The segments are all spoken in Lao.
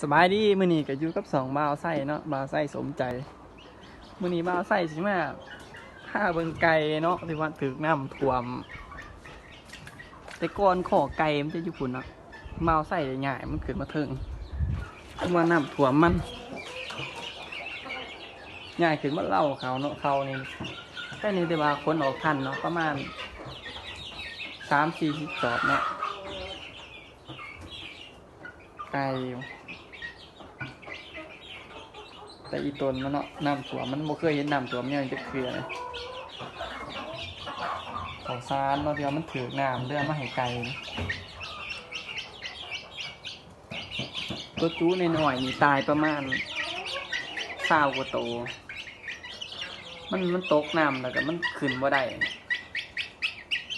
ສະບາຍດີ ມື້ນີ້ກໍຢູ່ກັບຊ່ອງບ່າວໄຊເນາະ ບ່າວໄຊສົມໃຈ. ມື້ນີ້ບ່າວໄຊຊິມາພາເບິ່ງໄກ່ເນາະ ທີ່ວ່າຖືກນ້ຳຖ້ວມ. ແຕ່ກ່ອນຄໍໄກ່ມັນຈະຢູ່ພຸ້ນເນາະ ບ່າວໄຊໄດ້ຍ້າຍມັນຂຶ້ນມາເທິງ ເພາະວ່ານ້ຳຖ້ວມມັນ ຍ້າຍຂຶ້ນມາເລົາເຂົາເນາະ. ເຂົານີ້ ແຕ່ນີ້ແຕ່ວ່າຂົນອອກທັນເນາະ ປະມານສາມສີ່ສິບສອບເນາະ. ໄກ່ ແຕ່ອີ່ຕົນມັນເນາະ ນ້ຳຖ້ວມ ມັນບໍ່ເຄີຍເຫັນນ້ຳຖ້ວມແນວນີ້ຈັກເທື່ອເລີຍ. ເຂົ້າສານເນາະ ທີ່ວ່າມັນຖືກນ້ຳ ເລີຍເອົາມາໃຫ້ໄກ່. ຕົວຈູນ້ອຍໆນີ້ຕາຍປະມານຊາວກວ່າໂຕ. ມັນ ມັນຕົກນ້ຳແລ້ວກໍມັນຂຶ້ນບໍ່ໄດ້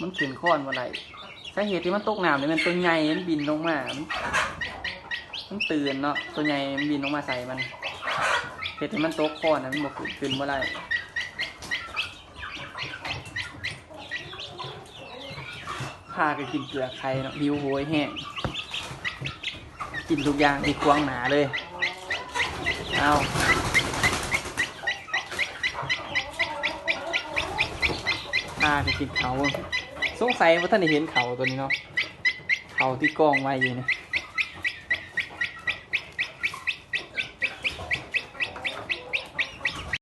ມັນຂຶ້ນຄອນບໍ່ໄດ້. ສາເຫດທີ່ມັນຕົກນ້ຳນີ້ແມ່ນຕົວໃຫຍ່ມັນບິນລົງມາ ມັນ ມັນຕື່ນເນາະ ຕົວໃຫຍ່ມັນບິນລົງມາໃສ່ມັນ ເຮັດໃຫ້ມັນຕົກຄອນ ມັນບໍ່ຂຶ້ນ ຂຶ້ນບໍ່ໄດ້. ພາກັນກິນເປືອກໄຂ່ເນາະ ຫິວໂຫຍແຮງ ກິນທຸກຢ່າງທີ່ຂວາງໜ້າເລີຍ. ເອົາ ພາກັນກິນເຂົ້າ ສົງໄສບໍ່ທັນໄດ້ເຫັນເຂົ້າຕົວນີ້ເນາະ ເຂົ້າທີ່ກອງໄວ້ຢູ່ນີ້.